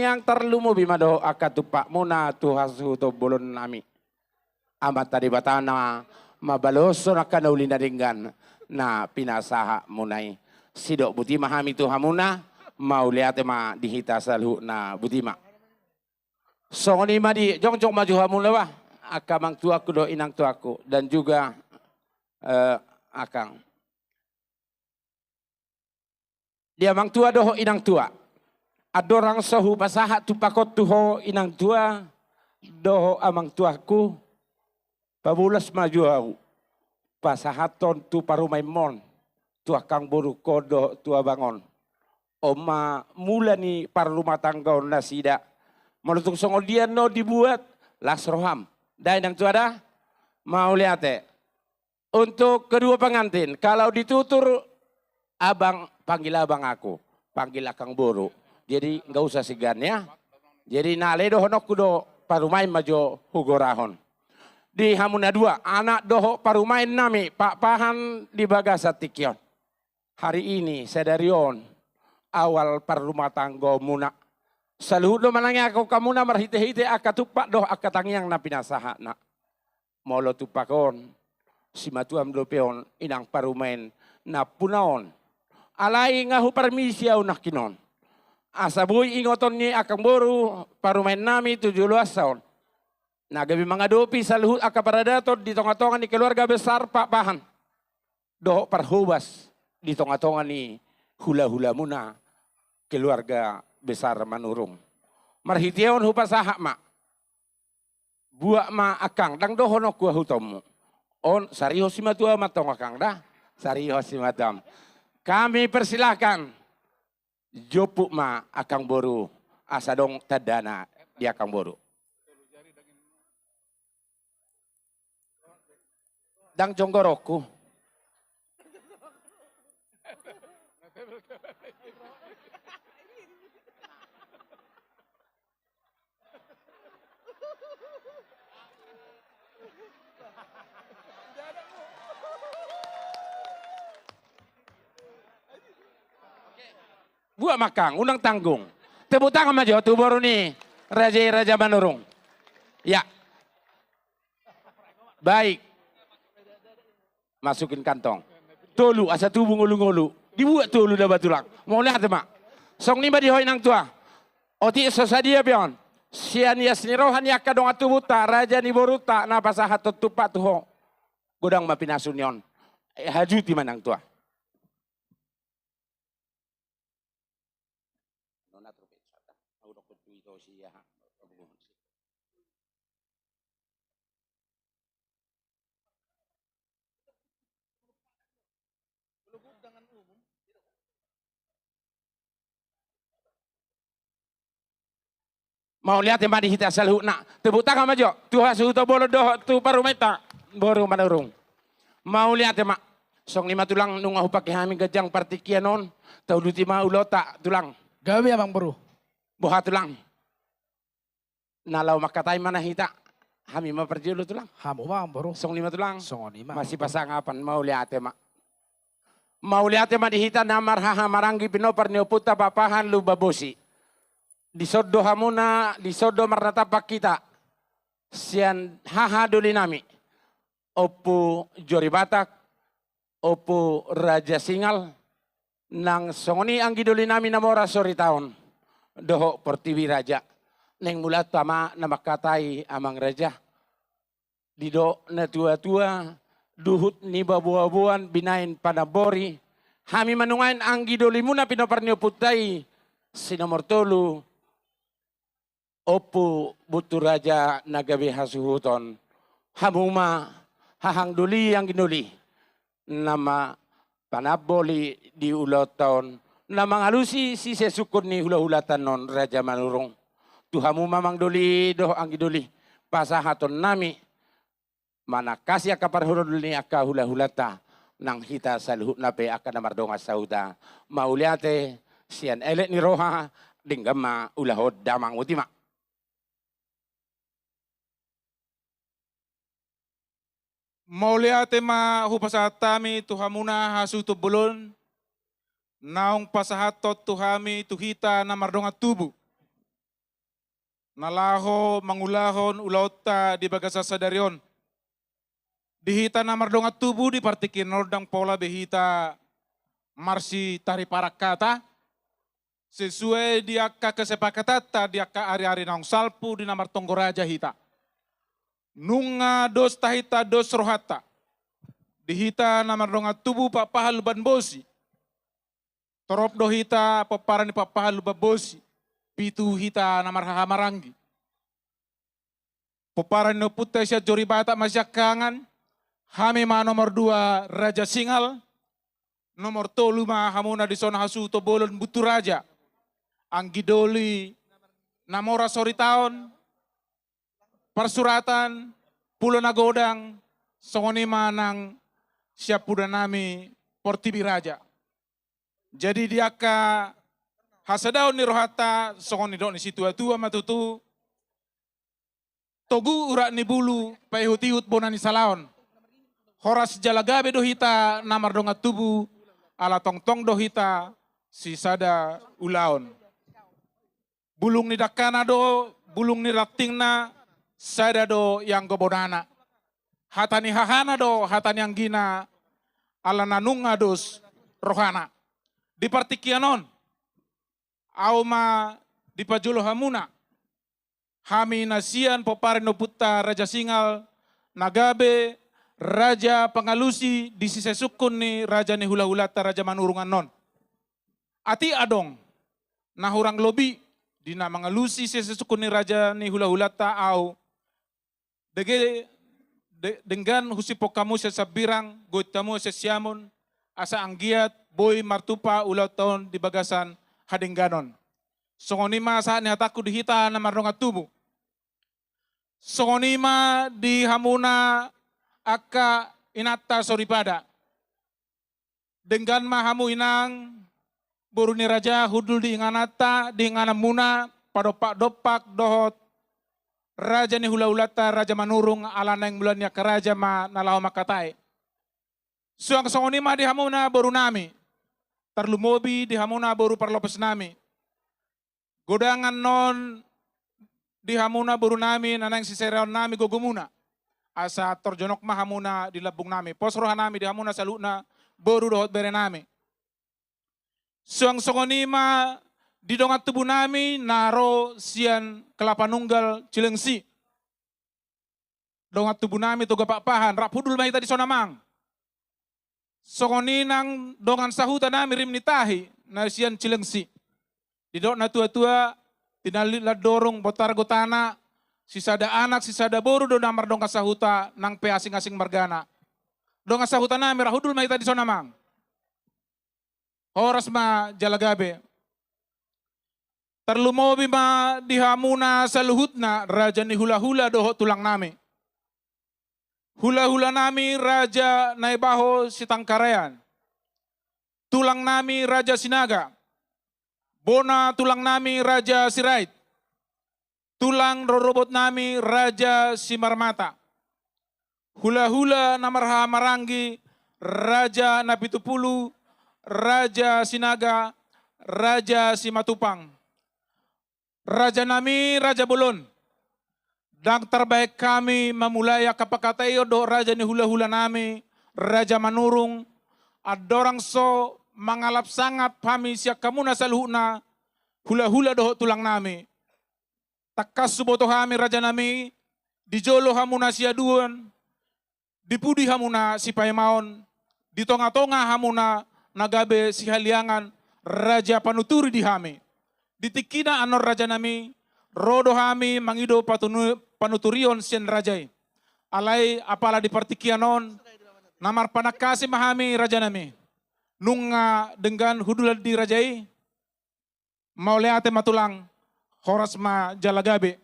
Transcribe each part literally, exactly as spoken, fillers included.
Tangiang tarlumobi ma dohot angka tumpakmuna tu hasuhuton bolon nami. Amanta Debata na mambaloshon angka na uli na denggan na pinasahatmuna i. Sidok botima hami tu hamuna, mauliate ma di hita saluhutna, botima. Songon i ma di, jongjong ma jo hamuna bah, angka amangtuaku dohot inangtuaku, dan juga, eh, akang. Di amangtua dohot inangtua. Andorang so hupasahat tumpakon tu ho inangtua dohot amangtuaku, pabolas ma jo ahu pasahathon tu parumaenmon, tu angkang borungkon dohot tu abang on. On ma mula ni parrumatanggaon nasida. Molo tung songon dia on dibuat, las roham. Da inangtua da? Mauliate. Untuk kedua pengantin, kalau ditutur abang, panggil abang aku, panggil akang boru. Jadi nggak usah segan ya. Jadi na ale dohononku do, parumaen ma jo hugorahon. Di hamu na dua, anak dohot parumaen nami, Pakpahan di bagasan tingki on. Hari ini, sadari on, awal parrumatanggaonmuna. Saluhut do manangiangkon hamuna marhitehite angka tumpak dohot angka tangiang na pinasahatna. Molo tumpakon, simatuam dope on, inang parumaen nampuna on. Alai nga huparmisi ahu nangkin on. Asa boi ingoton ni angkang boru parumaen nami tu joloansa on, na gabe mangadopi saluhut angka paradaton di tongatonga ni keluarga besar Pakpahan dohot parhobas di tongatonga ni hulahulamuna keluarga besar Manurung. Marhite on hupasahat ma. Buat ma akang, ndang dohononku ahu tu hamu. On, sarihon simatuam antong akang da. Sarihon simatuam. Kami persilakan. Jomput ma akang boru, asa adong tandana di akang boru. Ndang jonggorongku. Buat ma akang, unang tanggung. Tepuk tangan ma jo tu boru ni raja i, Raja Manurung. Ya. Baik. Masukin kantong. Tolu, asa tubu ngolungolu. Dibuat tolu da ba tulang. Mauliate ma. Songon i ma di ho inangtua. Otik so sadia pe on. Sian ias ni roha ni angka dongan tubunta, raja ni borunta, na pasahathon tumpak tu ho. Godang ma pinasu ni on. Eh, hajuti ma inangtua. Mauliate ma di hita saluhutna. Tepuk tangan ma jo tu hasuhuton bolon dohot tu parumaenta boru Manurung. Mauliate ma. Songon i ma tulang, nunga hupake hami ganjang partingkian on. Tauduti ma ulaonta tulang. Gabe amang boru. Boha tulang. Na laho mangkatai ma na hita. Hami ma parjolo tulang. Hamu ma amang boru. Songon i ma tulang. Songon i ma. Masipasangapan, mauliate ma. Mauliate ma di hita na marhaha maranggi pinompar ni ompunta Pakpahan Lumban Bosi. Dison do hamuna, dison do marnatampak hita. Sian haha doli nami. Ompu Jori Batak, Ompu Raja Singal, nang songon i anggi doli nami na mora Soritaon, dohot Portibi Raja. Naeng mulaanta ma na mangkatai amang raja. Didok na tuatua, duhut ni baboaboan binaen panambori, hami ma nuaeng anggi dolimuna pinompar ni ompunta i, si nomor tolu, Ompu Buntu Raja na gabe hasuhuton, hamu ma hahang doli anggi doli, na ma panamboli di ulaonta on, na mangalusi sisesungkun ni hulahulanta on Raja Manurung. Tu hamu ma amang doli dohot anggi doli, pasahaton nami manangkasi angka parhundul ni angka hulahulanta, nang hita saluhutna pe angka na mardongan sahuta. Mauliate sian elek ni roha, denggan ma ulaon damang, botima. Mauliate ma hupasahat hami tu hamuna hasuhuton bolon, naung pasahathon tu hami tu hita na mardongan tubu. na laho mangulahon ulaonta di bagasan sadari on. Di hita na mardongan tubu di partingkian on ndang pola be hita marsitariparan hata, sesuai di angka kesepakatanta di angka ari-ari naung salpu di na martonggo raja hita. Nunga dos tahinta, dos rohanta. Di hita na mardongan tubu Pakpahan Lumban Bosi. Torop do hita pomparan ni Pakpahan Lumban Bosi, pitu hita na marhahamaranggi. Pomparan ni ompunta sian Jori Batak ma siangkangan, hami ma nomor dua Raja Singal, nomor tolu ma hamuna di son hasuhuton bolon Bunturaja, anggi doli na mora soritaon, parsuratan, Pulo Nagodang, songon i ma nang siampudan nami Portibi Raja. Jadi di angka hasadaon ni rohanta, songon nidok ni situa-tua ma tutu, togu urat ni bulu, paihut-ihut bona ni salaon. Horas jala gabe do hita na mardongan tubu, ala tongtong do hita sisada ulaon. Bulung ni dangkana do, bulung ni rantingna, sada do ianggo bonana. Hata ni hahana do, hata ni anggina, ala na nunga dos rohana. Di partingkian on, ahu ma dipajolo hamuna, hami na sian pomparan ni ompunta Raja Singal, na gabe raja pangalusi di sise sungkun ni raja ni hula-hulanta Raja Manurung annon. Atik adong na hurang lobi di na mangalusi sise sungkun ni raja ni hula-hulanta ahu, dege de-, denggan husiphon hamu sian Sambirang, goit hamu sian Siamun, asa anggiat boi martupa ulaonta on di bagasan hadengganon. Songon i ma sahat ni hatangku di hita na mardongan tubu. Songon i ma di hamuna angka inanta soripada. Denggan ma hamu inang, boru ni raja, hundul di ingananta, di ingananmuna, padompak-dompak dohot raja ni hula-hulanta Raja Manurung, ala naeng mula ni angka raja ma na laho mangkatai. Suang songon i ma di hamuna boru nami, tarlumobi di hamuna boru parlopes nami. Godang annon di hamuna boru nami na naeng sisereon nami gogomuna. Asa tor jonok ma hamuna di lambung nami. Pos roha nami di hamuna saluhutna boru dohot bere nami. Suang songon i ma di dongan tubu nami na ro sian Kelapa Nunggal Cilengsi. Dongan tubu nami Toga Pakpahan, rap hundul ma hita dison amang. Songon i nang dongan sahuta nami Rim ni Tahi, na sian Cilengsi. Didok na tua-tua, tinallik landorung bontar gotana, sisada anak, sisada boru do na mardongan sahuta, nang pe asing-asing margana. Dongan sahuta nami, rap hundul ma hita dison amang. Horas ma jala gabe. Tarlumobi ma di hamuna saluhutna raja ni hula-hula dohot tulang nami. Hula-hula nami Raja Naibaho Sitangkarean. Tulang nami Raja Sinaga. Bona tulang nami Raja Sirait. Tulang rorobot nami Raja Simarmata. Hula-hula na marhahamaranggi Raja Napitupulu, Raja Sinaga, Raja Simatupang. Raja nami, Raja Bolon. Ndang tarbahen hami mamulai angka pangkataion dohot raja ni hula-hula nami, Raja Manurung, andorang so mangalap sangap hami sian hamuna saluhutna, hula-hula dohot tulang nami. Tangkas huboto hami raja nami, di jolo hamuna siaduon, di pudi hamuna sipaimaon, di tonga-tonga hamuna na gabe sihaliangan, raja panuturi di hami. Di tingkina annon raja nami, ro do hami mangido patunu-, panuturion sian raja i. Alai apala di partingkian on, na marpanangkasi ma hami raja nami. Nunga denggan hundulan di raja i, mauliate ma tulang, horas ma jala gabe.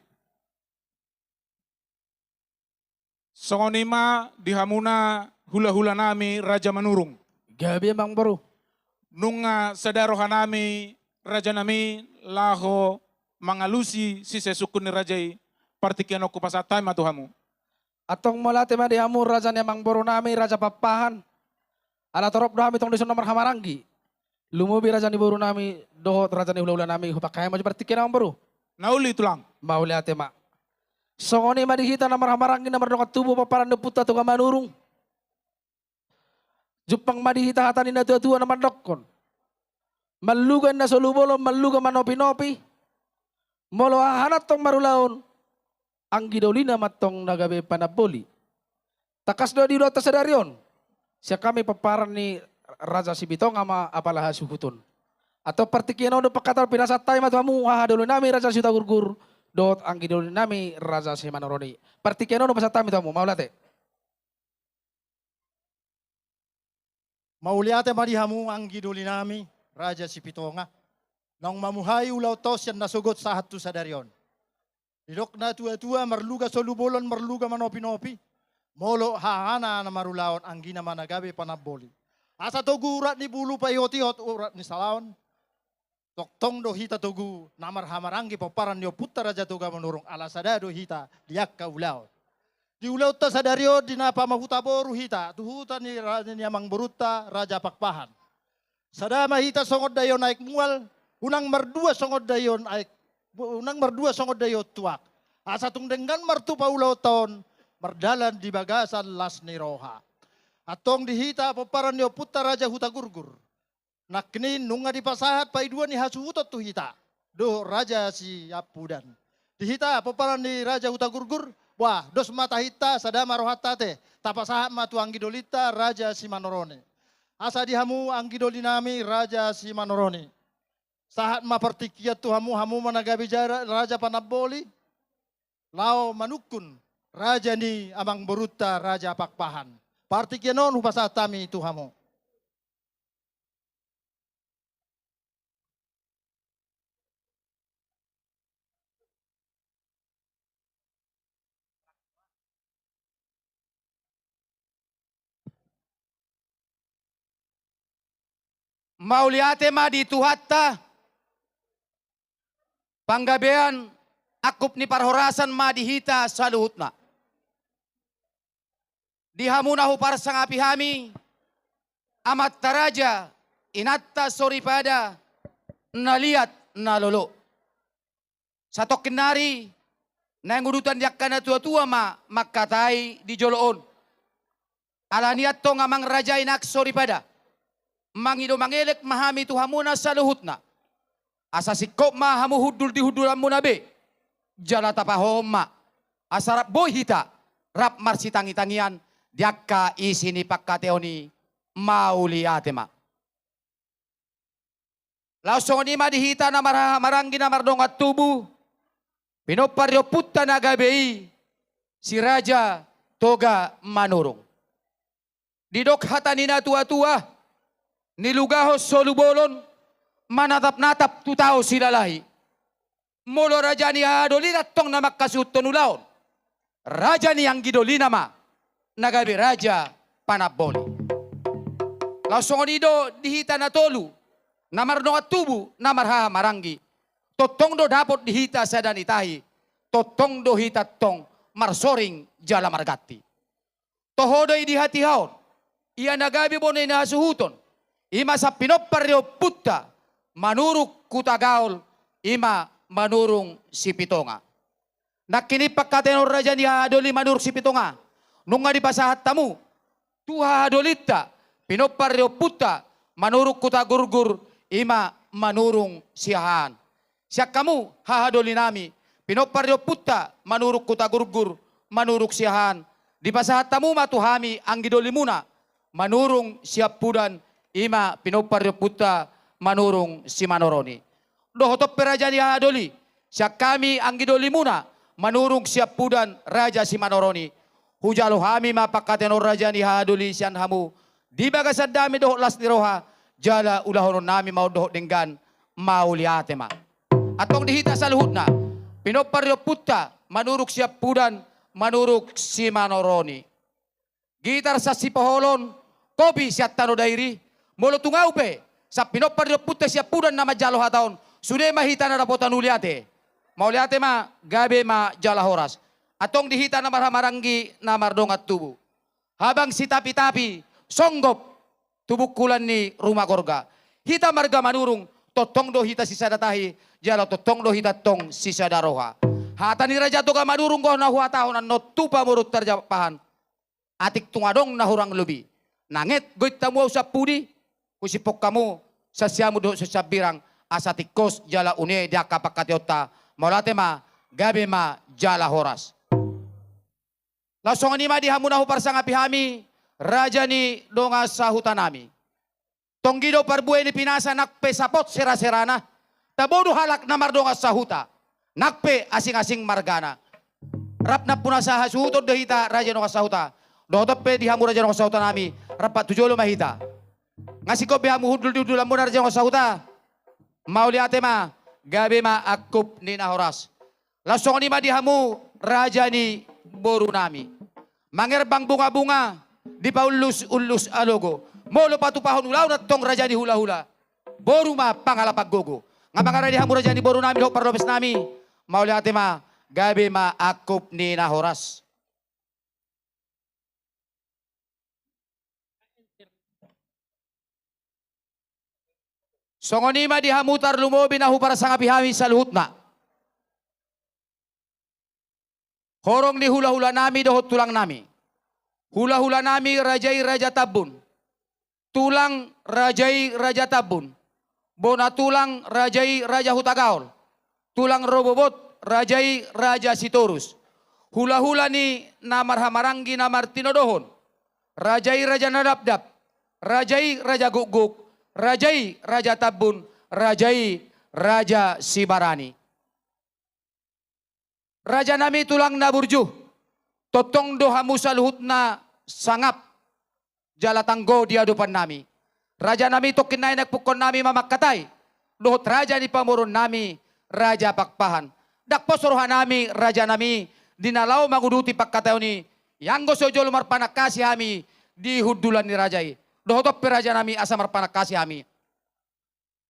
Songon i ma di hamuna hula-hula nami Raja Manurung. Gabe amang boru. Nunga sada roha nami raja nami laho mangalusi sise sungkun ni raja i, partingkian on hupasahat hami ma tu hamu. Antong mauliate ma di hamu raja ni amang boru nami Raja Pakpahan. Ala torop do hami tong dison na marhahamaranggi. Lumobi raja ni boru nami dohot raja ni hula-hula nami, hupangkahi ma jo partingkian on boru. Na uli tulang. Mauliate ma. Songon i ma di hita na marhahamaranggi na mardongan tubu pomparan ni ompunta Toga Manurung. Jumpang ma di hita hata ni natuatua na mandokkon: Marluga inna solu bolon, marluga manopinopi. Molo hahana tong marulaon, anggi dolina ma tong na gabe panamboli. Tangkas do di ulaonta sadari on, sian hami pomparan ni Raja Sipitonga ma apala hasuhuton. Antong partingkian on do pangkataion, pinasahat hami ma tu hamu hahadolinami Raja Sihutagurgur dohot anggi dolinami Raja Simanoroni. Partingkian on do pasahat hami tu hamu, mauliate. Mauliate ma di hamu anggi dolinami Raja Sipitonga, naung mamuhai ulaonta on sian na sogot sahat tu sadari on. Didok natuatua: Marluga solu bolon, marluga manopinopi. Molo hahana na marulaon, anggina ma na gabe panamboli. Asa togu urat ni bulu, paihotihot urat ni salaon. Tongtong do hita togu na marhahamaranggi pomparan ni ompunta Raja Toga Manurung, ala sada do hita di angka ulaon. Di ulaonta sadari on, di na pamahuta boru hita tu huta ni ra-, ni amangborunta Raja Pakpahan. Sada ma hita songon daion aek mual, unang mardua songon daion aek, unang mardua songon daion tuak. Asa tung denggan martupa ulaonta on, mardalan di bagasan las ni roha. Antong di hita pomparan ni ompunta Raja Hutagurgur, nangkining nunga dipasahat paidua ni hasuhuton tu hita dohot Raja Siampudan. Di hita pomparan ni Raja Hutagurgur, wah, dos ma tahinta, sada ma rohanta ate, tapasahat ma tu anggi dolinta Raja Simanoroni. Asa di hamu anggi dolinami Raja Simanoroni, sahat ma partingkian tu hamu, hamu ma na gabe jara-, raja panamboli, laho manungkun raja ni amangborunta Raja Pakpahan. Partingkian on hupasahat hami tu hamu. Mauliate ma di Tuhanta. Panggabean angkup ni parhorasan ma di hita saluhutna. Di hamu na huparsangapi hami, amanta raja, inanta soripada, na liat na lolo. Satongkin nari, naeng udutan ni angka natuatua ma mangkatai di jolo on. Alani i antong amang raja, inang soripada, mangido mangelek ma hami tu hamuna saluhutna. Asa singkop ma hamu hundul di hundulanmuna be. Jala tapahohom ma, asa rap boi hita, rap marsitangitangian di angka isi ni pangkataion i. Mauliate ma. Laos songon i ma di hita na marhahamaranggi na mardongan tubu, pinompar ni ompunta na gabe i, si Raja Toga Manurung. Didok hata ni natuatua: Nilugahon solu bolon, manatapnatap tu tao silalahi. Molo raja ni hahadolina antong na manghasuhuthon ulaon, raja ni anggi dolina ma na gabe raja panamboli. Laos songon i do di hita na tolu na mardongan tubu na marhahamaranggi. Tongtong do dapot di hita sada ni tahi, tongtong do hita antong marsoring jala marganti. Toho do i di hatiha on, ia na gabe bona ni hasuhuton, i ma sian pinompar ni ompunta Manurung Hutagaol, i ma Manurung Sipitonga. Nangkining pangkataion on, raja ni hahadoli Manurung Sipitonga, nunga dipasahat hamu tu hahadolinta, pinompar ni ompunta Manurung Hutagurgur, i ma Manurung Siahaan. Sian hamu hahadolinami, pinompar ni ompunta Manurung Hutagurgur, Manurung Siahaan, dipasahat hamu ma tu hami anggi dolimuna Manurung Siampudan, i ma pinompar ni ompunta Manurung Simanoroni. Dohot on pe, raja ni hahadoli, sian hami anggi dolimuna Manurung Siampudan, Raja Simanoroni, hujalo hami ma pangkataion on, raja ni hahadoli, sian hamu di bagasan dame dohot las ni roha, jala ulahononnami ma on dohot denggan. Mauliate ma. Antong di hita saluhutna, pinompar ni ompunta Manurung Siampudan, Manurung Simanoroni. Gitar sian Sipoholon, kopi sian Tano Dairi. Molo tung ahu pe, sian pinompar ni ompunta Siampudan na manjalo hata on, sude ma hita na dapotan uliate. Mauliate ma, gabe ma jala horas. Antong di hita na marhahamaranggi na mardongan tubu, habang sitapitapi, songgop tu bungkulan ni ruma gorga. Hita marga Manurung, tongtong do hita sisada tahi, jala tongtong do hita tong sisada roha. Hata ni Raja Toga Manurung do na huhatahon annon tu pamoruonta Raja Pakpahan. Atik tung adong na hurang lobi, nanget goit hamu au sampudi, husiphon hamu sian siamun dohot sian sambirang, asa tingkos jala une di angka pangkataionta. Mauliate ma, gabe ma jala horas. Laos songon i ma di hamu na huparsangapi hami, raja ni dongan sahuta nami. Tonggi do parbue ni pinasa nang pe sapot seraserana, tabo do halak na mardongan sahuta, nang pe asing-asing margana. Rap nampuna sahasuhuton do hita raja dongan sahuta. Dohot on pe di hamu raja dongan sahuta nami, rap tu jolo ma hita. Nga singkop be hamu hundul di hundulanmuna raja dongan sahuta. Mauliate ma, gabe ma angkup ni na horas. Laos songon i ma di hamu raja ni boru nami. Mangerbang bunga-bunga, dipaullus-ullus alogo. Molo patupahon ulaon antong raja ni hula-hula, boru ma pangalapan gogo. Nga mangarade hamu raja ni boru nami dohot parlopes nami. Mauliate ma, gabe ma angkup ni na horas. Songon i ma di hamu tarlumobi na huparsangapi hami saluhutna. Horong ni hula-hula nami dohot tulang nami. Hula-hula nami raja i Raja Tambun. Tulang raja i Raja Tambun. Bona tulang raja i Raja Hutagaol. Tulang rorobot raja i Raja Sitorus. Hula-hula ni na marhahamaranggi na martinodohon. Raja i Raja Nadapdap. Raja i Raja Gukguk. Raja i Raja Tambun. Raja i Raja Sibarani. Raja nami tulang na burju, tongtong do hamu saluhutna sangap jala tanggo di adopan nami. Raja nami tongkin nai naeng pungkaon nami ma mangkatai dohot raja ni pamoruon nami Raja Pakpahan. Ndang pos roha nami raja nami di na laho manguduti pangkataion i, ianggo so jolo marpanangkasi hami di hundulan ni raja i. Dohot on pe raja nami asa marpanangkasi hami.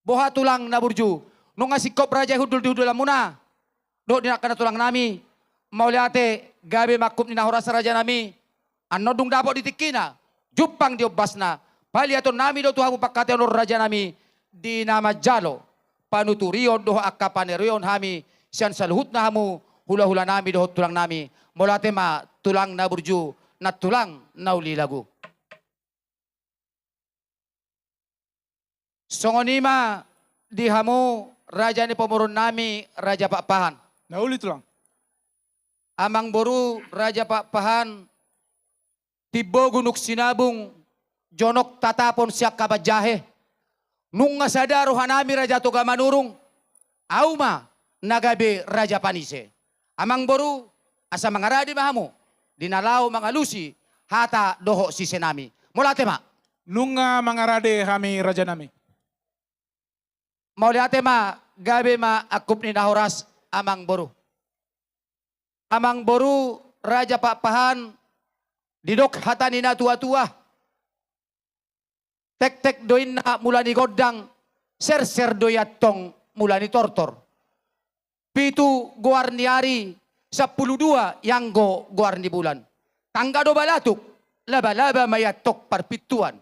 Boha tulang na burju, nunga singkop raja i hundul di hundulanmuna dohot di angka na tulang nami? Mauliate, gabe ma angkup ni na horas raja nami. Annon dung dapot di tingkina, jumpang di ombasna, paliaton nami do tu hamu pangkataion on raja nami, di na manjalo panuturion dohot angka panuturion hami sian saluhutna hamu hula-hula nami dohot tulang nami. Mauliate ma tulang na burju, nantulang na uli lagu. Songon i ma di hamu raja ni pamoruon nami Raja Pakpahan. Na uli tulang. Amang boru Raja Pakpahan, timbo Gunung Sinabung, jonok tatapon siangkangan jahe. Nunga sada roha nami Raja Toga Manurung, au ma na gabe raja panise. Amang boru, asa mangarade ma hamu di na laho mangalusi hata dohot sise nami. Mauliate ma. Nunga mangarade hami raja nami. Mauliate ma, gabe ma angkup ni na horas amang boru. Amang boru Raja Pakpahan, didok hata ni na tua-tua. Tektek do inna mula ni gondang, serser do i antong mula ni tortor. Pitu goar ni ari, sampulu dua ianggo goar ni bulan. Tangga do balatuk, laba-laba ma i antong parpintuan.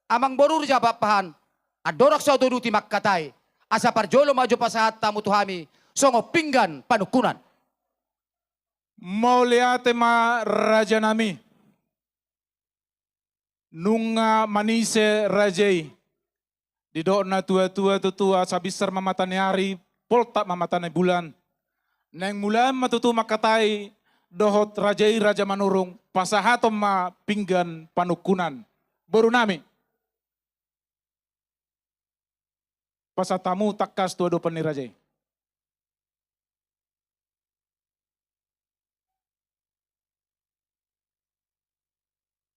Amang boru Raja Pakpahan, andorang so tauduti mangkatai, asa parjolo ma jo pasahat hamu tu hami songon pinggan panungkunan. Mauliate ma raja nami. Nunga manise raja i. Didok na tua-tua tutu, asa binsar ma mata ni ari, poltak ma mata ni bulan. Naeng mulahan ma tutu mangkatai dohot raja i Raja Manurung, pasahaton ma pinggan panungkunan. Boru nami. Pasahat hamu tangkas tu adopan ni raja i.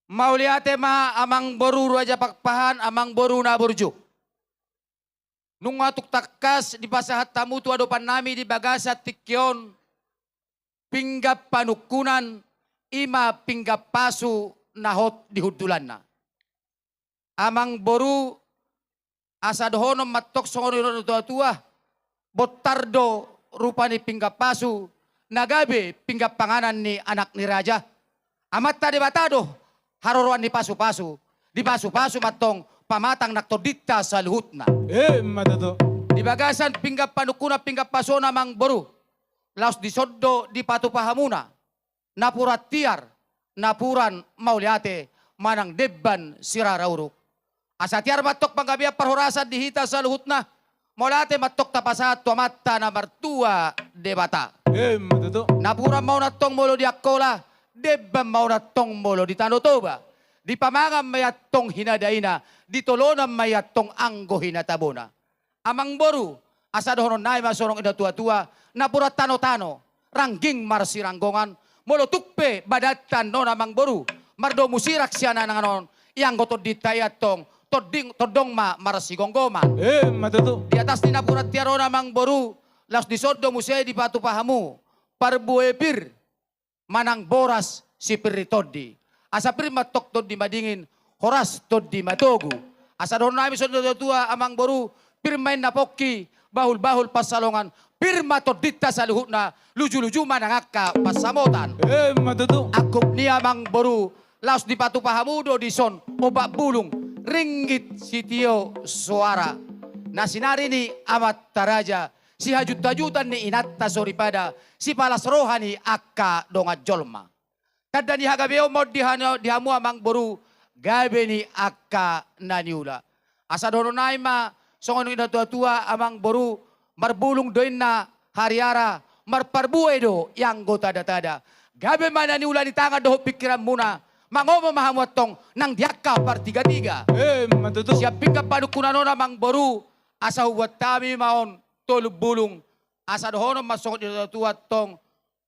Mauliate ma amang boru Raja Pakpahan, amang boru na burju. Nunga tung tangkas dipasahat hamu tu adopan nami di bagasan tingki on pinggan panungkunan, i ma pinggan pasu na hot di hundulanna. Amang boru, asa dohonon ma antong songon nidok ni tua-tua, bontar do rupa ni pinggan pasu na gabe pinggan panganan ni anak ni raja. Amanta Debata do haroroan ni pasu-pasu, dipasu-pasu ma antong pamatang nang tondinta saluhutna. Emma tutu. Di bagasan pinggan panungkunan, pinggan pasuon, amang boru, laos dison do dipatupa hamuna napuran tiar, napuran mauliate, manang demban sirara uruk. Asa tiar ma antong panggabean parhorasan di hita saluhutna, mauliate ma antong tapasahat tu Amanta na martua Debata. Emma tutu. Napuran ma on antong molo di Angkola, demban ma on antong molo di Tano Toba. Dipamangan ma i antong hinadaina, ditolonan ma i antong anggo hinatabona. Amang boru, asa dohonon nami ma songon na didok ni natuatua, napuran tanotano, rangging marsiranggongan, molo tung pe badanta annon, amang boru, mardomu sirang sian angan on, ianggo tondinta i antong, tonding, tondong ma marsigomgoman. Emma tutu. Di atas ni napuran tiar on, amang boru, laos dison do muse dipatupa hamu parbue pir, manang boras sipir ni tondi. Asa pir ma antong tondi madingin, horas tondi matogu. Asa dohonon nami songon na didok ni natuatua, amang boru, pir ma inna pongki, bahulbahul pansalongan, pir ma tondinta saluhutna, lujuluju ma nang angka pansamotan. Emma tutu. Angkup ni i, amang boru, laos dipatupa hamu do dison opat bulung ringgit sitio soara, na sinari ni amanta raja, sihajuthajutan ni inanta soripada, sipalas roha ni angka dongan jolma. Tanda ni hagabeon ma on di hano-, di hamu, amang boru, gabe ni angka na niula. Asa dohonon nami ma songon na didok ni natuatua, amang boru, marbulung do inna hariara, marparbue do ianggo tadatada. Gabe ma na niula ni tangan dohot pingkiranmuna, mangomo ma hamu antong nang di angka partigatiga. Emma tutu. Sian pinggan panungkunan on, amang boru, asa hubuat hami ma on tolu bulung, asa dohonon ma songon na didok ni natuatua antong,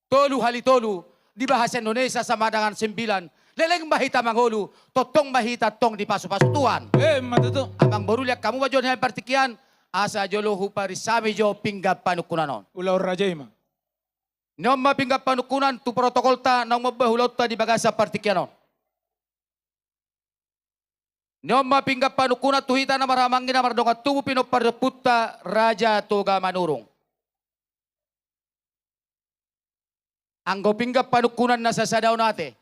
tolu hali tolu, di bahasa Indonesia sama dengan sembilan. Leleng ma hita mangolu, tongtong ma hita antong dipasupasu Tuhan. Emma tutu. Amang boru, lehon hamu ma jo hami partingkian, asa jolo huparinsa hami jo pinggan panungkunan on. Ulaon raja i ma. Ni on ma pinggan panungkunan tu protokolta naung mambahen ulaonta di bagasan partingkian on. Ni on ma pinggan panungkunan tu hita na marhahamaranggi na mardongan tubu, pinompar ni ompunta Raja Toga Manurung. Anggo pinggan panungkunan na sasada on ate,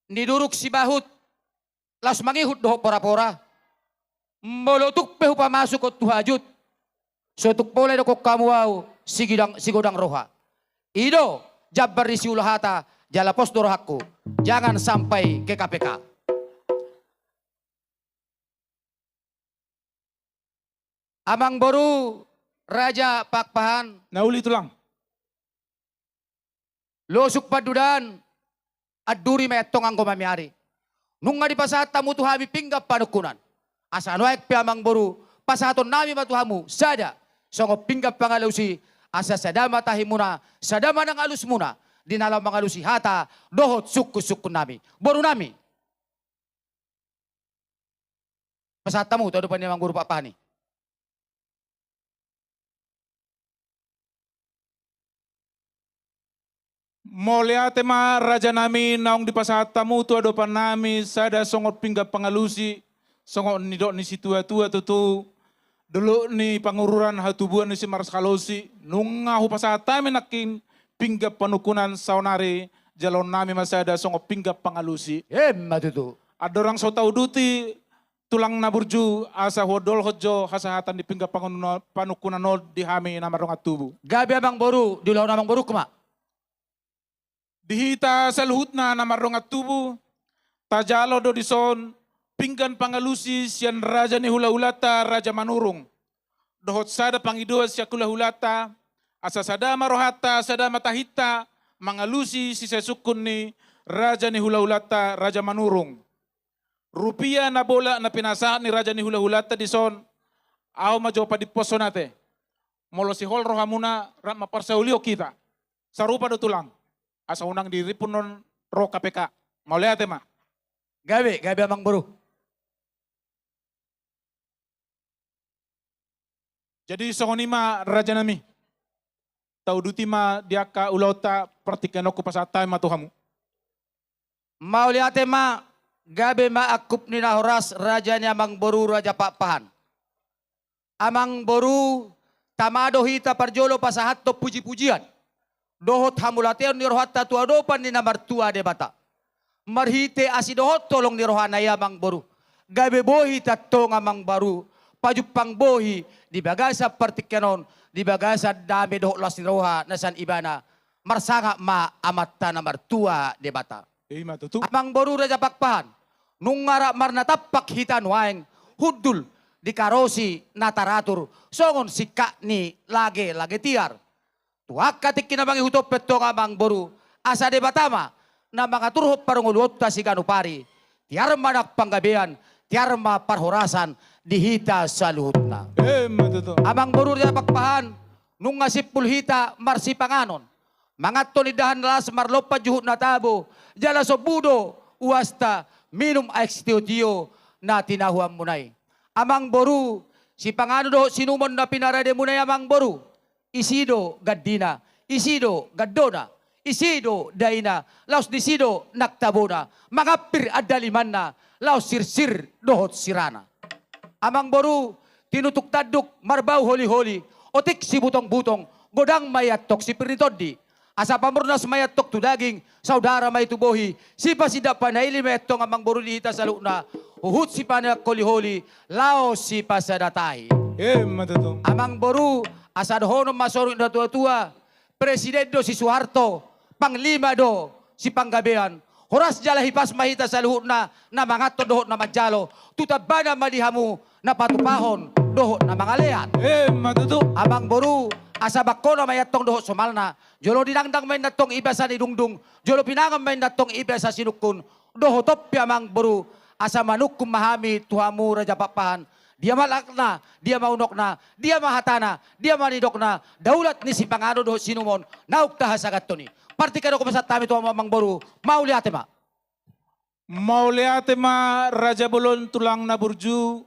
nidurung sibahut, laos mangihut dohot porapora, molo tung pe hupamasuk on tu hajut, so tung pola didok hamu ahu sigodang, sigodang roha. I do jambar ni siula hata, jala pos do rohangku, jangan sampai K K P K. Amang boru Raja Pakpahan. Na uli, tulang. Losuk pandudaan, anduri ma i antong anggo mamiari. Nunga dipasahat hamu tu hami pinggan panungkunan. Asa nuaeng pe, amang boru, pasahaton nami ma tu hamu sada songon pinggan pangalusi, asa sada ma tahimuna, sada ma nang alusmuna di na laho mangalusi hata dohot sungkunsungkun nami. Boru nami. Pasahat hamu tu adopan ni amang boru Pakpahan i. Mauliate ma, raja nami, naung dipasahat hamu tu adopan nami sada songon pinggan pangalusi, songon nidok ni situatua tutu, dolok ni pangururan hatubuan ni si Marskalosi, nunga hupasahat hami nangkin pinggan panungkunan saonari, jaloon nami ma sada songon pinggan pangalusi. Emma tutu. Andorang so tauduti, tulang na burju, asa huondolhon jo hasahatan ni pinggan pangununa-, panungkunan on di hami na mardongan tubu. Gabe, amang boru, diulahon amang borungku ma. Di hita saluhutna na mardongan tubu, tajalo do dison pinggan pangalusi sian raja ni hulahulanta Raja Manurung, dohot sada pangidoan sian hulahulanta, asa sada ma rohanta, sada ma tahinta mangalusi sisungkunsungkun ni raja ni hulahulanta Raja Manurung. Rupia na bolak na pinasahat ni raja ni hulahulanta dison, ahu ma jo padimposhon ate. Molo sihol rohamuna, rap ma parsaulion hita. Sarupa do, tulang. Asa unang dirimpuhon ro K P K. Mauliate ma. Gabe, gabe, amang boru. Jadi songon i ma, raja nami. Tauduti ma di angka ulaonta, partingkian on hupasahat hami ma tu hamu. Mauliate ma, gabe ma angkup ni na horas, raja ni amang boru Raja Pakpahan. Amang boru, tama do hita parjolo pasahathon pujipujian dohot hamauliateon ni rohanta tu adopan ni na martua Debata. Marhite asi dohot holong ni rohana i, amang boru, gabe boi hita antong, amang boru, pajumpang bohi di bagasan partingkian on, di bagasan dame dohot las ni roha na sian ibana, marsangap ma Amanta na martua Debata. I ma tutu. Amang boru Raja Pakpahan, nunga rap marnatampak hita nuaeng, hundul di karosi na taratur, songon singkat ni lage-lage tiar. Tu angka tingki na mangihut on pe tong amang boru, asa Debata ma na mangaturhon parngoluonta siganup ari, tiar ma nang panggabean, tiar ma parhorasan di hita saluhutna. I ma tutu. Amang boru Raja Pakpahan, nunga simpul hita marsipanganon, manganhon indahan na las, marlompan juhut na tabo, jala sombu do uasta minum aek sitiotio na tinahuanmuna i. Amang boru, sipanganon dohot sinumon na pinarademuna i amang boru, ise do gandina, ise do gandona, ise do daina, laos disi do nang tabona, mangampir andalimanna, laos sirsir dohot sirana. Amang boru, tinutuk tanduk marbau holiholi, otik sibutongbutong, godang ma i antong sipir ni tondi. Asa pamurnas ma i antong tu daging, saudara ma i tu bohi, sipasindak panaili ma i antong amang boru di hita saluhutna, huhut sipaneang holiholi, laos sipasada tahi. I ma tutu. Amang boru, asa dohonon ma songon natuatua, presiden do si Suharto, panglima do si Panggabean, horas jala hipas ma hita saluhutna na manganhon dohot na manjalo, tu tambana ma di hamu na patupahon dohot na mangalean. I ma tutu. Amang boru, asa bangkona ma i antong dohot somalna, jolo dinangdang ma inna antong i basa ni dungdung, jolo pinangan ma inna antong i basa sinungkun, dohot on pe amang boru, asa manungkun ma hami tu hamu Raja Pakpahan, dia ma langkatna, dia ma unokna, dia ma hatana, dia ma nidokna, daulat ni sipanganon dohot sinumon naung tahasahathon i. Partingkian on hupasahat hami tu hamu amang boru, mauliate ma. Mauliate ma Raja Bolon tulang na burju,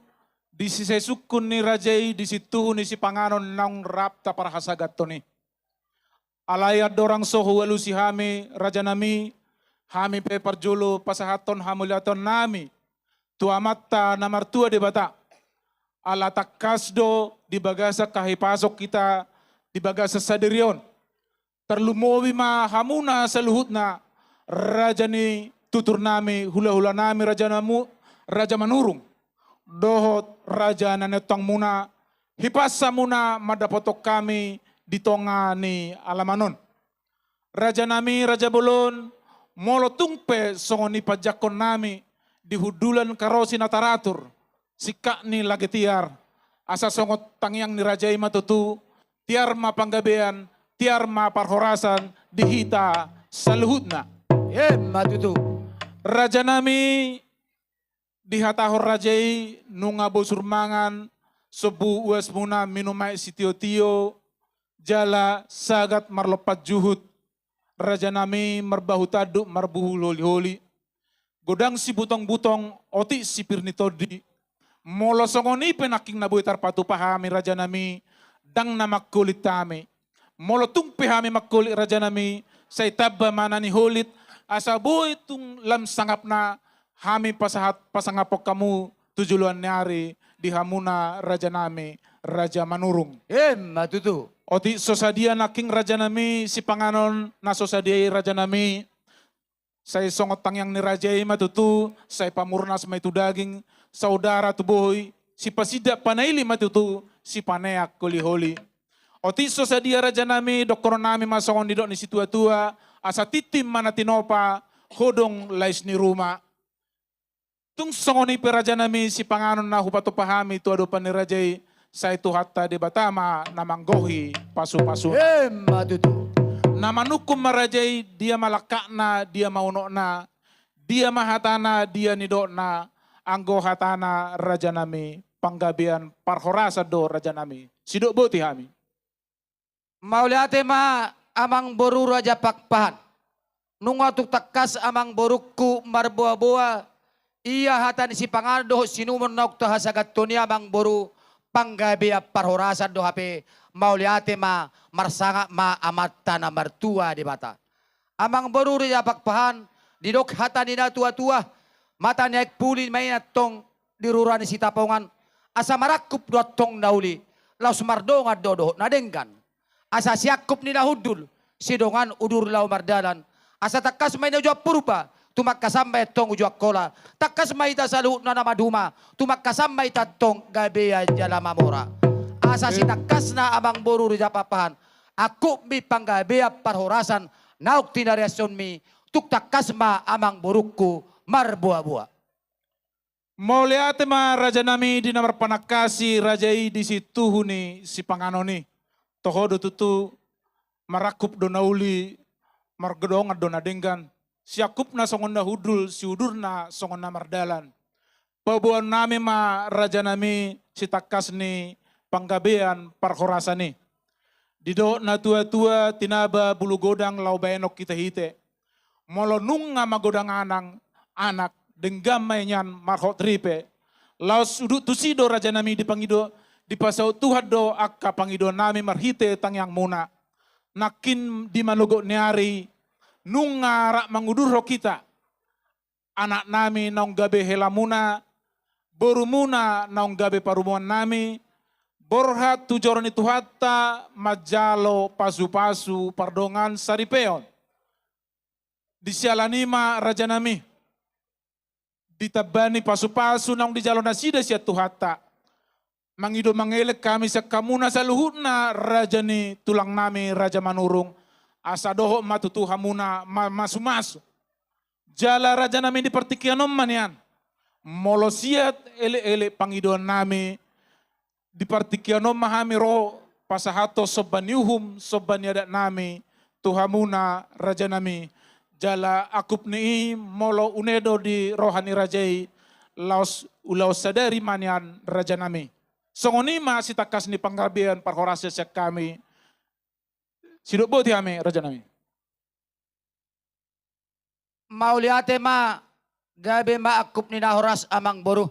di sisungkun ni raja i, di sintuhu ni sipanganon naung rap taparhasahathon i. Alai andorang so hualusi hami rajanami, hami pe parjolo pasahathon hamuliateonnami tu Amanta na martua Debata. Ala tangkas do di bagasan hahipason hita di bagasan sadari on. Tarlumobi ma hamuna saluhutna, raja ni tuturnami, hulahulanami, raja namu, Raja Manurung, dohot raja na niontangmuna, hipas hamuna mandapothon hami di tonga ni alaman on. Rajanami, Raja Bolon, molo tung pe songon i panjangkonnami di hundulan karosi na taratur, singkat ni lage tiar, asa songon tangiang ni raja i ma tutu, tiar ma panggabean, tiar ma parhorasan di hita saluhutna. I ma tutu. Rajanami, dihatahon raja i, nunga bosur mangan, sombu uasmuna, minum aek sitiotio, jala sagat marlompan juhut, rajanami, marbahu tanduk, marbuhul holiholi, godang sibutongbutong, otik sipir ni tondi. Molo songon i pe nangkin na boi tarpatupa hami rajanami, ndang na mangholit hami. Molo tung pe hami mangholit rajanami, sai tamba ma na niholit, asa boi tung lam sangapna hami pasahat pasangaphon hamu tu joloan ni ari di hamuna rajanami, Raja Manurung. I ma tutu. Otik so sadia nangkin rajanami sipanganon na so sadia i rajanami, sai songon tangiang ni raja i ma tutu, sai pamurnas ma i tu daging, saudara tu bohi, sipasindak panaili ma tutu, sipaneang holiholi. Otik so sadia rajanami, dohononnami ma songon nidok ni situatua, asa tintin ma na tinopa, hodong lais ni ruma. Tung songon i pe rajanami sipanganon na hupatupa hami tu adopan ni raja i, sai Tuhanta Debata ma na manggohi pasupasuna. I ma tutu. Na manungkun ma raja i, dia ma langkatna, dia ma unokna, dia ma hatana, dia nidokna, anggo hatana rajanami, panggabean parhorasan do rajanami. Sidok boti hami. Mauliate ma amang boru Raja Pakpahan. Nunga tung tangkas amang borungku marboaboa, ia hata ni sipanganon dohot sinumon naung tahasahathon i amang boru, panggabean parhorasan do hape, mauliate ma, marsangap ma Amanta na martua Debata. Amang boru Raja Pakpahan, didok hata ni natuatua, mata ni aek puli ma i antong di rura ni Sitapongan, asa marangkup do antong na uli, laos mardongan do dohot na denggan. Asa siangkup ni na hundul, sidongan udur laho mardalan, asa tangkas ma i na uju purba, tumangkasan ma i antong uju Angkola. Tangkas ma hita saluhutna na maduma, tumangkasan ma hita antong gabean jala mamora. Asa sitangkasna amang boru Raja Pakpahan, angkupmi panggabean parhorasan naung tinariashonmi, tung tangkas ma amang borungku marboaboa. Mauliate ma rajanami di na marpanangkasi raja i di situhu ni sipanganon i. Toho do tutu, marangkup do na uli, margedongan do na denggan, siangkupna songon na hundul, siudurna songon na mardalan. Paboaonnami ma rajanami sitangkas ni panggabean parhorasan i. Didohot na tuatua, tinaba bulu godang laho baenon hitehite. Molo nunga magodang anak, anak, denggan ma i nian marhot ripe. Laos udut tusi do rajanami dipangido, dipasaut Tuhan do angka pangidoannami marhite tangiangmuna. Nangkin di manogot ni ari, nunga rap mangudurhon hita anaknami naung gabe helamuna, borumuna naung gabe parumuannami, borhat tu joro ni Tuhanta manjalo pasupasu pardongan saripeon. Di siala ni i ma rajanami, ditambani pasupasu naung dijalo nasida sian Tuhanta, mangido mangelek hami sian hamuna saluhutna raja ni tulangnami Raja Manurung, asa dohot ma tutu hamuna ma-, mamasumasu. Jala rajanami di partingkian on ma nian, molo siat elekelek pangidoannami, di partingkian on ma hami ro pasahathon somba ni uhum, somba ni adatnami tu hamuna rajanami. Jala angkup ni i molo une do di roha ni raja i, laos ulaon sadari ma nian rajanami. Songon i ma sitangkas ni panggabean parhorasan sian hami. Sidok boti hami rajanami. Mauliate ma, gabe ma angkup ni na horas amang boru.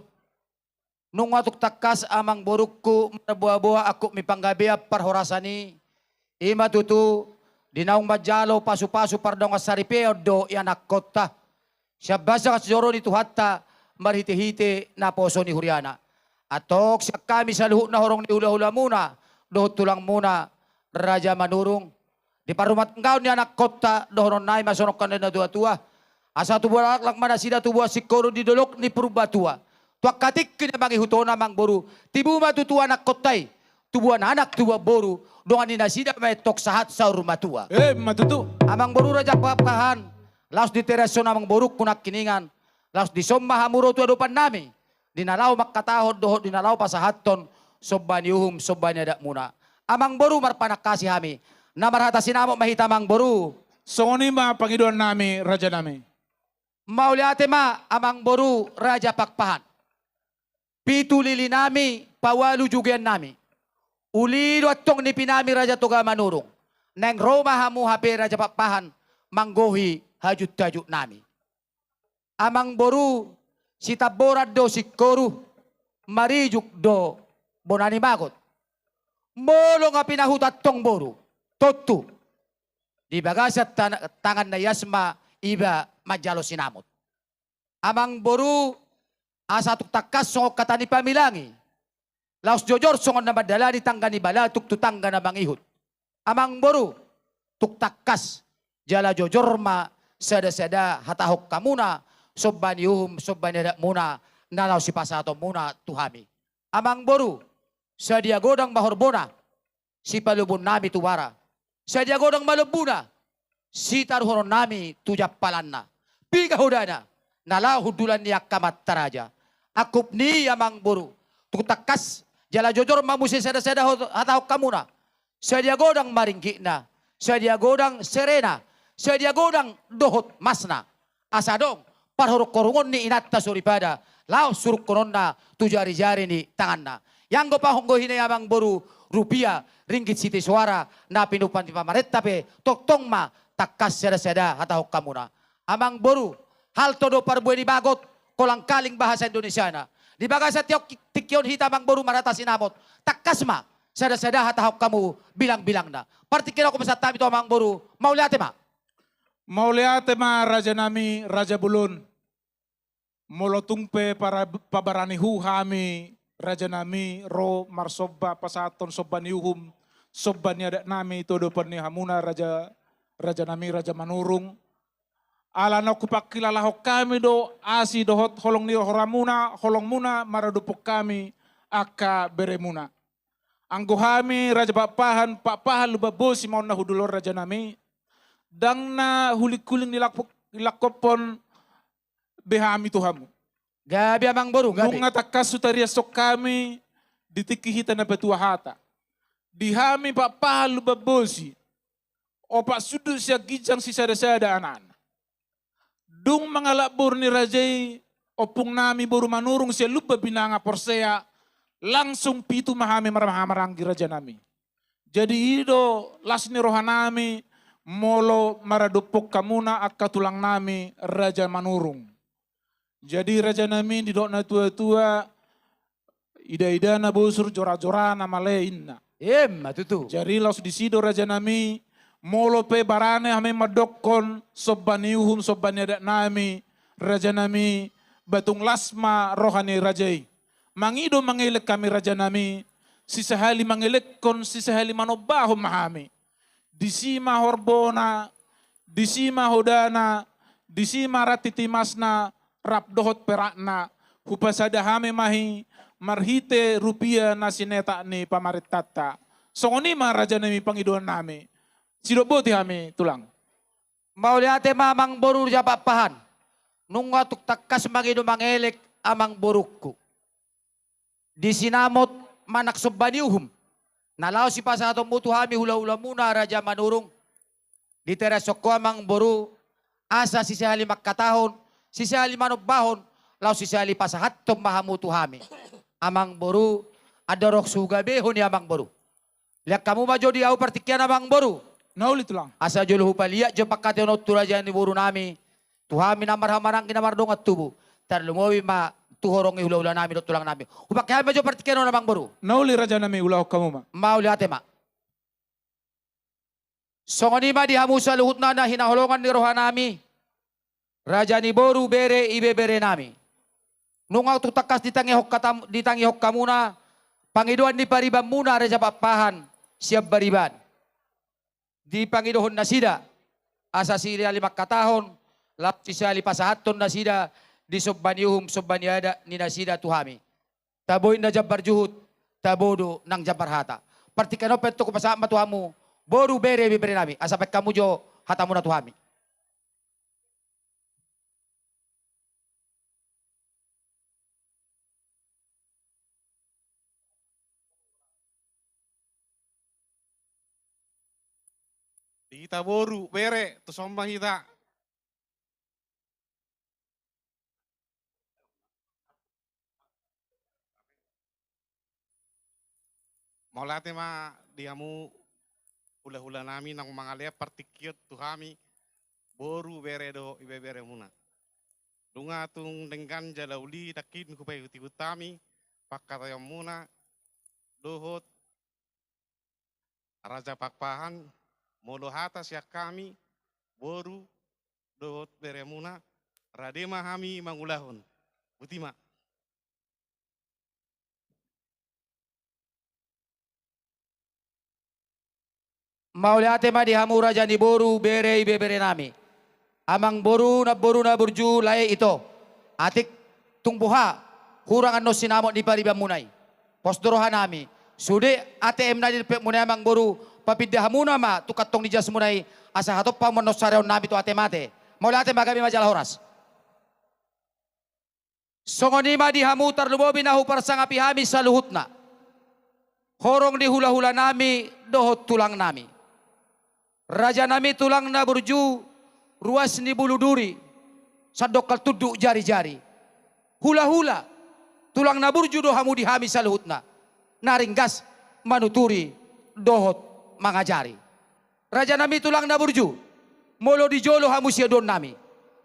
Nunga tung tangkas amang borungku marboaboa angkup ni panggabean parhorasan i, i ma tutu di naung manjalo pasupasu pardongan saripeon do ianakhonta sian basa joro ni Tuhanta marhitehite naposo ni huriana. Antong sian hami saluhutna horong ni hulahulamuna dohot tulangmuna Raja Manurung, di parrumatanggaon ni anakhonta dohononnami ma songon hata ni na tuatua, asa tubuan laklak ma nasida tubuan singkoru di dolok ni Purbatua. Tu angka tingki na mangihut on amang boru, tibu ma tutu anakhonta i, tubuan anak tubuan boru, dongan ni nasida ma antong sahat saur matua. Emma tutu. Amang boru Raja Pakpahan, laos di teras on amang borungku nangkiningan, laos dison ma hamu ro tu adopannami di na laho mangkatahon dohot di na laho pasahathon somba ni uhum, somba ni adatmuna. Amang boru, marpanangkasi hami, na marhata sinamot ma hita amang boru. Songon i ma pangidoannami rajanami. Mauliate ma amang boru Raja Pakpahan. Pitu lilinami, paualu jugiannami. Uli do antong nipinami Raja Toga Manurung. Naeng ro ma hamu hape Raja Pakpahan manggohi hajutjutnami. Amang boru, sitamboran do singkoru, marijuk do bona ni magot. Molo nga pinahuta antong boru, tontu di bagasan tan-, tangan na ias ma iba manjalo sinamot. Amang boru, asa tung tangkas songon hata ni pamilangi, laos jojor songon na mandalani tangga ni balatuk tu tangga na mangihut. Amang boru, tung tangkas jala jojor ma sada-sada hatahon hamuna somba ni uhum, somba ni adatmuna na laho sipasahatonmuna tu hami. Amang boru, sadia godang ma horbona, sipalobonnami tu bara. Sadia godang ma lombuna, sitaruhononnami tu jampalanna. Piga hodana na laho hundulan ni angka amanta raja. Angkup ni i amang boru, tung tangkas jala jojor ma muse sada-sada hot-, hatahon hamuna. Sadia godang ma ringgitna, sadia godang serena, sadia godang dohot masna. Asa adong parhorunghorungon ni inanta soripada laos surungkononna tu jarijari ni tanganna. Ianggo pahompu hina i amang boru, rupia, ringgit sitio soara na pinumpa ni pamarenta pe tongtong ma tangkas sada-sada hatahon hamuna. Amang boru, halto do parbue ni magot, kolang kaling bahasa Indonesiana. Di bagasan tiok-, tingki on hita amang boru marhata sinamot, tangkas ma sada-sada hatahon hamu bilang-bilangna. Partingkian on hupasahat hami tu amang boru, mauliate ma. Mauliate ma rajanami Raja Bolon. Molo tung pe para-, pabarani hu hami rajanami ro marsomba pasahathon somba ni uhum, somba ni adatnami tu adopan ni hamuna raja, rajanami Raja Manurung. Ala naung hupangkilalahon hami do asi dohot holong ni rohamuna, holongmuna maradophon hami angka beremuna. Anggo hami Raja Pakpahan, Pakpahan Lumban Bosi ma on na hudulon rajanami, ndang na hulinghuling dilangkop-, dilangkophon be hami tu hamu. Gabe amang boru, gabe. Nunga tangkas hutariashon hami di tingki hita na patua hata. Di hami Pakpahan Lumban Bosi, opat sundut sian ginjang sisadasada anakna. Dung mangalap boru ni raja i, ompung nami boru Manurung sian Lumban Binanga Porsea, langsung pitu ma hami marhahamaranggi rajanami. Jadi i do las ni rohanami molo maradophon hamuna angka tulang nami Raja Manurung. Jadi rajanami, didok natuatua, idaidana bosur, jorajorana male, inna. Emma tutu. Jadi laos disi do rajanami, molo pe barane hami mandokkon somba ni uhum, somba ni adat nami, rajanami, ba tung las ma roha ni raja i. Mangido mangelek hami rajanami, sisahali mangelekhon, sisahali manombahon ma hami. Disi ma horbona, disi ma hodana, disi ma ranting timasna, rap dohot perakna, hupasada hami ma i marhite rupia na sinetak ni pamarentanta. Songon i ma rajanami pangidoan nami. Sidok boti hami, tulang. Mauliate ma amang boru Raja Pakpahan. Nunga tung tangkas mangido mangelek amang borungku. Di sinamot manang somba ni uhum na laos sipasahatonmu tu hami hulahulamuna Raja Manurung, ditariashon ho amang boru, asa sisahali mangkatahon, sisahali manombahon, laos sisahali pasahathon ma hamu tu hami. Amang boru, andorang so hugabehon i amang boru, lean hamu ma jo di ahu partingkian amang boru. Na uli tulang. Asa jolo hupaliat jo pangkataion on tu raja ni boru nami, tu hami na marhahamaranggi na mardongan tubu, tarlumobi ma tu horong ni hulahula nami dohot tulang nami. Hupangke hami ma jo partingkian on amang boru. Na uli raja nami, ulahon hamu ma. Mauliate ma. Songon i ma di hamu saluhutna na hinaholongan ni roha nami, raja ni boru, bere, ibebere nami. Nunga tung tangkas ditangihon hatam-, ditangihon hamuna pangidoan ni paribanmuna Raja Pakpahan sian Bariban. Dipangidohon nasida asa sisahali mangkatahon, laos sisahali pasahathon nasida di somba ni uhum, somba ni adat ni nasida tu hami. Tabo ninna jambar juhut, tabo do nang jambar hata. Partingkian on pe antong hupasahat ma tu hamu, boru, bere, ibebere nami, asa baen hamu jo hatamuna tu hami. Di hita boru, bere, tuson ma hita. Mauliate ma di hamu hulahula nami naung mangalean partingkian tu hami, boru, bere dohot ibeberemuna. Nunga tung denggan jala uli nangkin hupaihutihut hami pangkataionmuna dohot Raja Pakpahan, molo hata sian hami, boru dohot beremuna, rade ma hami mangulahon. Boti ma. Mauliate ma di hamu raja ni boru, bere, ibebere nami. Amang boru, namboru na burju, lae ito. Atik tung boha hurang annon sinamot ni paribanmuna i. Pos do roha nami. Sude A T M na di dompetmuna i amang boru, papinda hamuna ma tu kantong ni jasmuna i, asa hatop hamu annon sareon nami tu A T M ate. Mauliate ma, gabe ma jala horas. Songon i ma di hamu tarlumobi na huparsangapi hami saluhutna, horong ni hulahula nami dohot tulang nami. Raja nami tulang na burju, ruas ni bulu duri, sandok hal tunduk jarijari. Hulahula, tulang na burju do hamu di hami saluhutna, na ringgas manuturi dohot mangajari. Raja nami tulang na burju, molo di jolo hamu siaduon nami,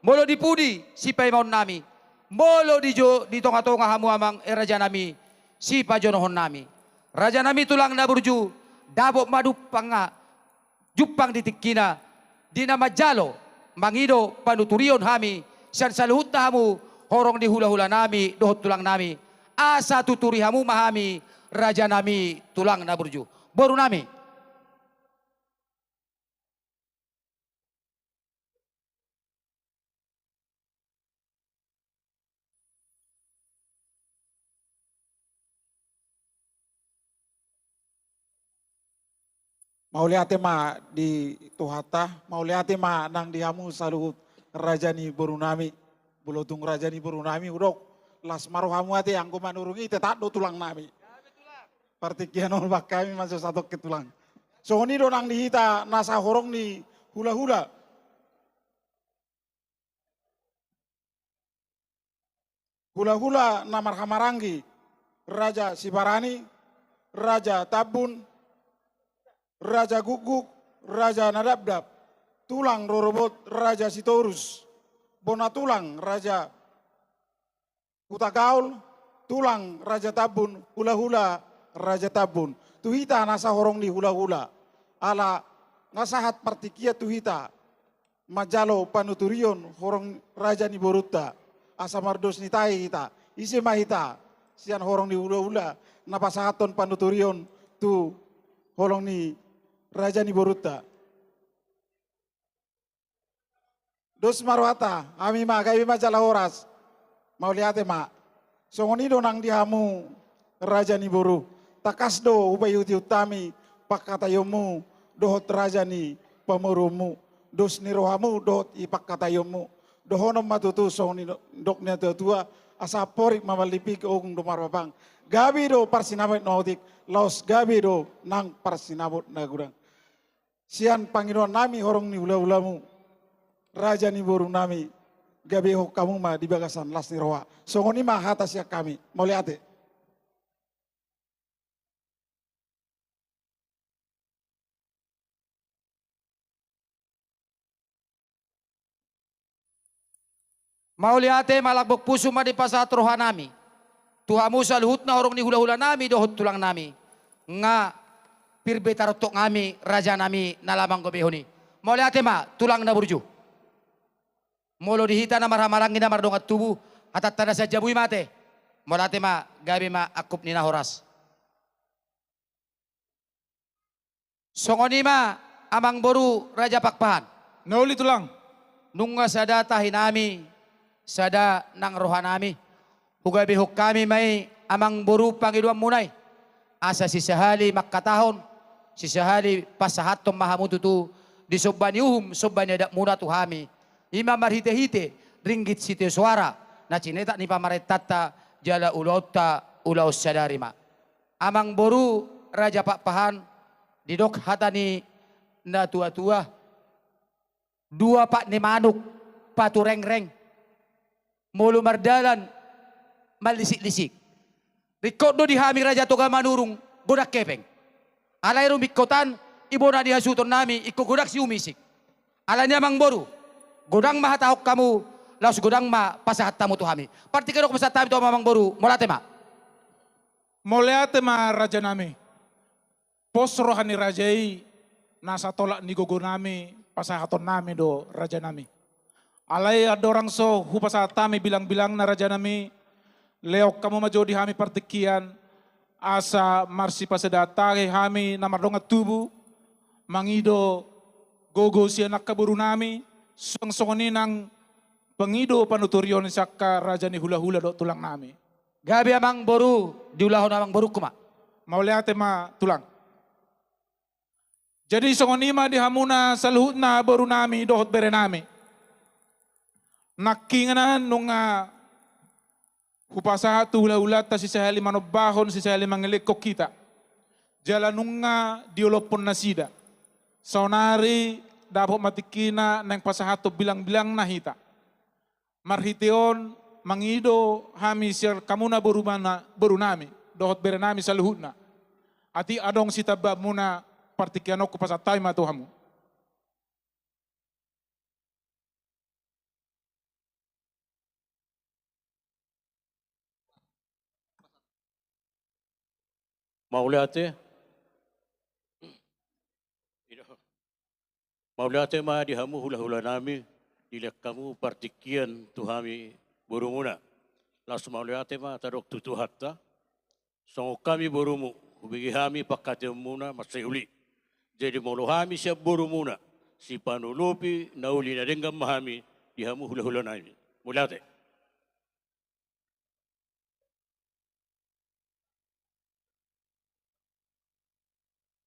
molo di pudi sipaimaon nami, molo di jo-, di tongatonga hamu amang, eh, raja nami, sipajonohon nami. Raja nami tulang na burju, dapot ma dumpang nga jumpang di tingkina, di na manjalo mangido panuturion hami sian saluhutna hamu horong ni hulahula nami dohot tulang nami, asa tuturi hamu ma hami raja nami tulang na burju. Boru nami. Mauliate ma di Tuhanta, mauliate ma nang di hamu saluhut raja ni borunami. Molo tung raja ni borunami hudok, las ma rohamu ate, anggo manurung i tetap do tulangnami. Partingkian on bahen hami ma jo satongkin tulang. Songon i do nang di hita na sahorong ni hulahula. Hulahula na marhahamaranggi, Raja Sibarani, Raja Tambun, Raja Gukguk, Raja Nadapdap, tulang rorobot Raja Sitorus, bona tulang Raja Hutagaol, tulang Raja Tambun, hulahula Raja Tambun. Tu hita na sahorong ni hulahula. Ala nga sahat partingkian tu hita manjalo panuturion horong raja ni borunta. Asa mardos ni tahi hita. Ise ma hita sian horong ni hulahula na pasahathon panuturion tu horong ni raja ni borunta. Dos ma rohanta, hami ma, gabe ma jala horas. Mauliate ma. Songon i do nang di hamu raja ni boru. Tangkas do hupaihutihut hami pangkataionmu dohot raja ni pamoruonmu. Dos ni rohamu dohot i pangkataionmu. Dohonon ma tutu songon i do, dok ni natuatua, asa amporik ma mallipik, ogung do marpapang. Gabe do parsinamot na otik, laos gabe do nang parsinamot na godang. Sian pangidoannami horong ni hulahulamu, raja ni borunami, gabehon hamu ma di bagasan las ni roha. Songon i ma hata sian hami. Mauliate. Mauliate ma, lambok pusu ma dipasahat rohanami tu hamu saluhutna horong ni hulahulanami dohot tulangnami. Nga pir be tarontok hami rajanami na lamang gobehon i. Mauliate ma tulang na burju. Molo di hita na marhahamaranggi na mardongan tubu, hatanta na sian jabu i ma ate. Mauliate ma, gabe ma angkup ni na horas. Songon i ma amang boru Raja Pakpahan. Na uli tulang. Nunga sada tahinami, sada nang rohanami. Hugabehon hami ma i amang boru pangidoanmuna i. Asa sisahali mangkatahon, sisahali pasahathon ma hamu tutu di somba ni uhum, somba ni adatmuna tu hami. I ma marhitehite ringgit sitio soara na sinetak ni pamarentanta jala ulaonta ulaon sadari ma. Amang boru Raja Pakpahan, didok hata ni natuatua, dua pat ni manuk paturengreng, molo mardalan mallisiklisik. Ringkot do di hami Raja Toga Manurung godang hepeng. Alai rumingkot an ibona ni hasuhutonnami ingkon godang siumisik. Alani i amang boru, godang ma hatahon hamu, laos godang ma pasahat hamu tu hami. Partingkian on pasahat hami tu hamu amang boru, mauliate ma. Mauliate ma rajanami. Pos roha ni raja i, na satolap ni gogonami pasahatonnami do rajanami. Alai andorang so hupasahat hami bilangbilangna rajanami, lehon hamu ma jo di hami partingkian, asa marsipasada tahi hami na mardongan tubu, mangido gogo sian angka borunami, suang songon i nang pangido panuturion sian angka raja ni hulahula dohot tulangnami. Gabe amang boru, diulahon amang borungku ma. Mauliate ma tulang. Jadi songon i ma di hamuna saluhutna borunami dohot berenami. Nangkiningan nunga hupasahat tu hulahulanta sisahali manombahon, sisahali mangelekhon hita. Jala nunga diolophon nasida. Saonari dapot ma tingkina naeng pasahathon bilangbilangna hita. Marhite on mangido hami sian hamuna borumana, borunami dohot berenami saluhutna. Atik adong sitambaanmuna, partingkian on hupasahat hami ma tu hamu. Mauliate. Mauliate ma di hamu hulahulanami, dilehon hamu partingkian tu hami borumuna. Laos mauliate ma tadok tu Tuhanta. Songon hami borumu, hubege hami pangkataionmuna mansai uli. Jadi molo hami sian borumuna, sipanolopi na uli na denggan ma hami di hamu hulahulanami. Mauliate.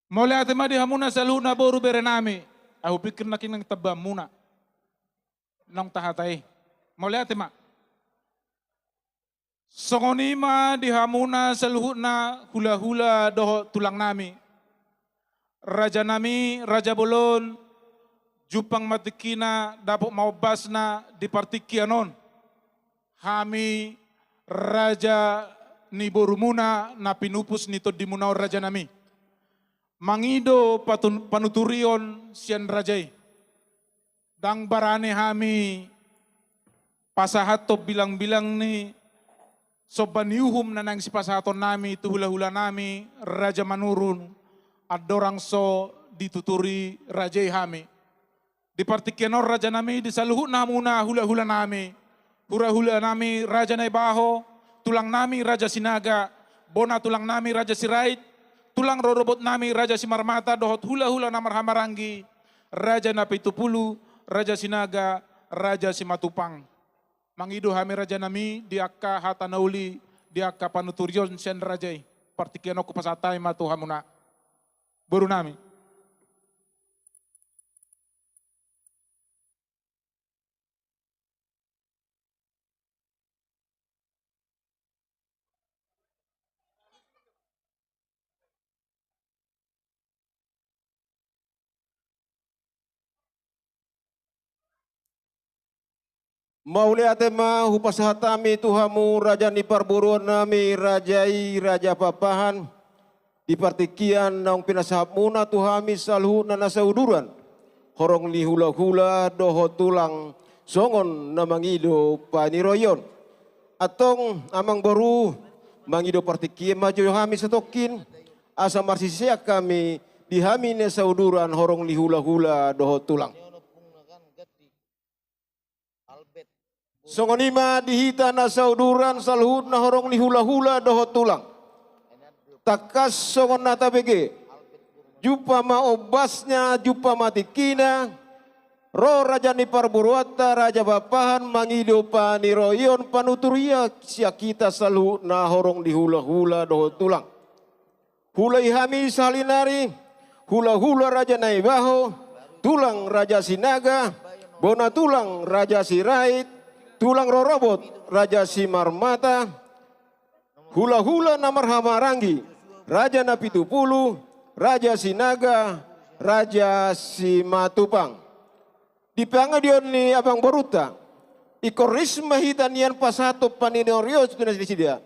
Mauliate ma di hamuna saluhutna boru bere nami. Ahu pikir na kinang tabammuna. Naung tahatai. Mauliate ma. Songon i ma di hamuna saluhutna hulahula dohot tulang nami. Raja nami, Raja Bolon, jumpang ma tingkina, dapot ma ombasna di partingkian on. Hami raja ni borumuna na pinupus ni tondimuna on raja nami. Mangido patun-, panuturion sian raja i. Ndang barani hami pasahathon bilangbilang ni somba ni uhum na naeng sipasahaton nami tu hulahula nami Raja Manurung, andorang so dituturi raja i hami. Di partingkian on raja nami, di saluhutna hamuna hulahula nami, hulahula nami Raja Naibaho, tulang nami Raja Sinaga, bona tulang nami Raja Sirait, tulang rorobot nami Raja Simarmata dohot hulahula na marhahamaranggi, Raja Napitupulu, Raja Sinaga, Raja Simatupang. Mangido hami raja nami di angka hata na uli, di angka panuturion sian raja i. Partingkian on hupasahat hami ma tu hamuna boru nami. Mauliate ma hupasahat hami tu hamu raja ni parboruon nami, raja i Raja Pakpahan. Di partingkian naung pinasahatmuna tu hami saluhutna na sauduran, horong ni hulahula dohot tulang, songon na mangido paniroion. Antong amang boru, mangido partingkian ma jo hami satongkin, asa marsisean hami di hami na sauduran horong ni hulahula dohot tulang. Songon i ma di hita na sauduran saluhutna horong ni hulahula dohot tulang. Tangkas songon na tabege, jumpa ma ombasna, jumpa ma tingkina, ro raja ni parboruonta Raja Pakpahan mangido paniroion panuturion sian hita saluhutna horong ni hulahula dohot tulang. Huulai hami sahali nari, hulahula Raja Naibaho, tulang Raja Sinaga, bona tulang Raja Sirait, tulang rorobot Raja Simarmata, hulahula na marhahamaranggi, Raja Napitupulu, Raja Sinaga, Raja Simatupang. Di pangidoan ni amang borunta, ingkon ris ma hita nian pasahathon paniroion tu nasida.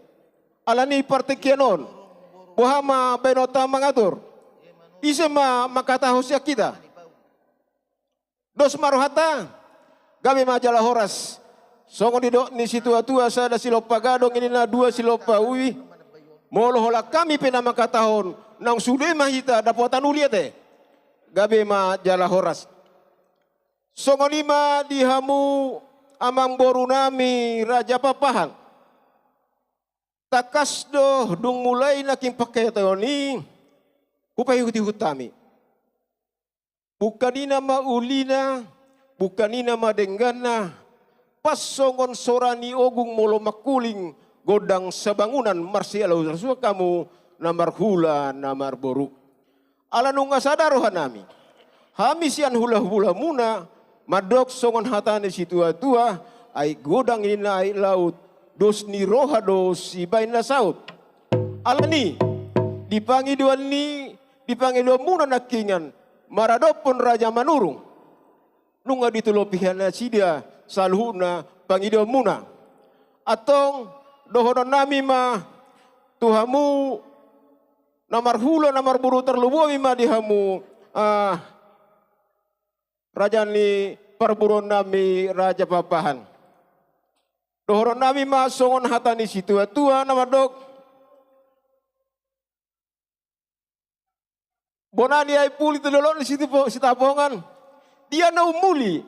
Alani partingkian on, boha ma baenonta mangatur? Ise ma mangkatahon sian hita? Dos ma rohanta, gabe ma jala horas. Songon nidok ni situatua, sada silompa gadong ninna, dua silompa ubi. Molo holan hami pe na mangkatahon, naung sude ma hita dapotan uli ate. Gabe ma jala horas. Songon i ma di hamu amang boru nami Raja Pakpahan. Tangkas do dung mulai nangkin pangkataion i, hupaihutihut hami. Bungka ni na ma ulina, bungka ni na ma dengganna, pas songon sora ni ogung molo mangkuling gondang sabangunan, marsialualuhon hamu na marhula na marboru. Ala nunga sada roha nami. Hami sian hulahulamuna, mandok songon hata ni situatua, aek godang ninna aek laut, dos ni roha do sibaen na saut. Alani, di pangidoan ni, di pangidoanmuna nangkiningan, maradophon Raja Manurung. Nunga ditolopi nasida saluhutna pangidoanmuna. Antong, dohonon nami ma tu hamu, na marhula, na marboru, tarlumobi ma di hamu, ah, raja ni parboruon nami Raja Pakpahan. Dohonon nami ma songon hata ni situatua na mandok. Bona ni aek puli tu dolok ni Sitipo-, Sitapongan. Dia na ummuli,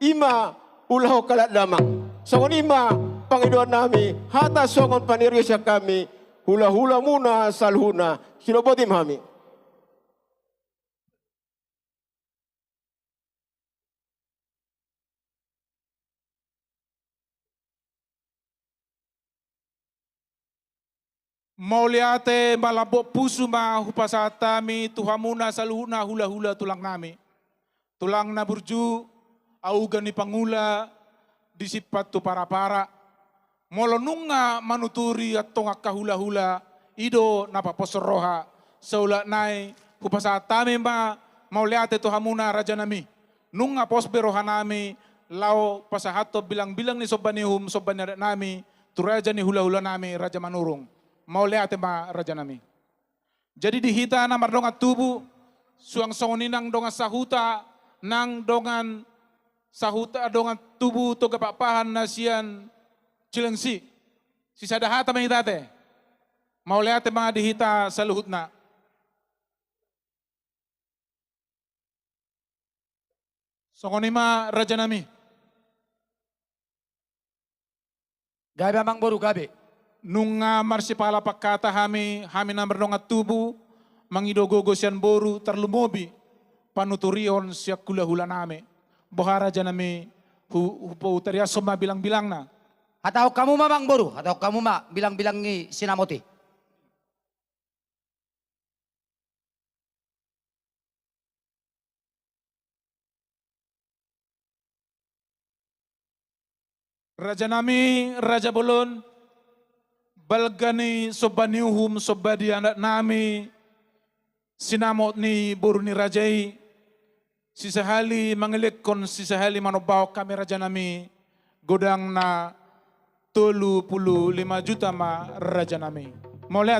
i ma ulahon halak damang. Songon i ma pangidoan nami, hata songon paniroion sian hami, hulahulamuna saluhutna, sidok boti ma hami. Mauliate ma lambok pusu ma hupasahat hami tu hamuna saluhutna hulahula tulangnami. Tulang na burju, auga ni pangula, disimpan tu parapara. Molo nunga manuturi antong angka hulahula, i do na paposhon roha. Saulak nai, hupasahat hami ma mauliate tu hamuna rajanami. Nunga pos be rohanami, laho pasahathon bilangbilang ni somba ni uhum, somba ni adatnami, tu raja ni hulahulanami, Raja Manurung. Mauliate ma rajanami. Jadi di hita na mardongan tubu, suang songon i nang dongan sahuta, nang dongan sahuta, dongan tubu Toga Pakpahan na sian Cilengsi. Sisada hata ma hita ate. Mauliate ma di hita saluhutna. Songon i ma rajanami. Gabe amang boru, gabe. Nunga marsipala pangkata hami, hami na mardongan tubu, mangido gogo sian boru, tarlumobi panuturion sian hulahulanami. Boha rajanami, hu-, hupatariashon ma bilangbilangna. Hatahon hamu ma amang boru, hatahon hamu ma bilangbilang ni sinamot i. Rajanami, raja bolon, balga ni somba ni uhum, somba ni adatnami, sinamot ni boru ni raja i, sisahali mangelekhon, sisahali manombahon hami rajanami, godangna tolu pulu lima juta ma rajanami. Mauliate.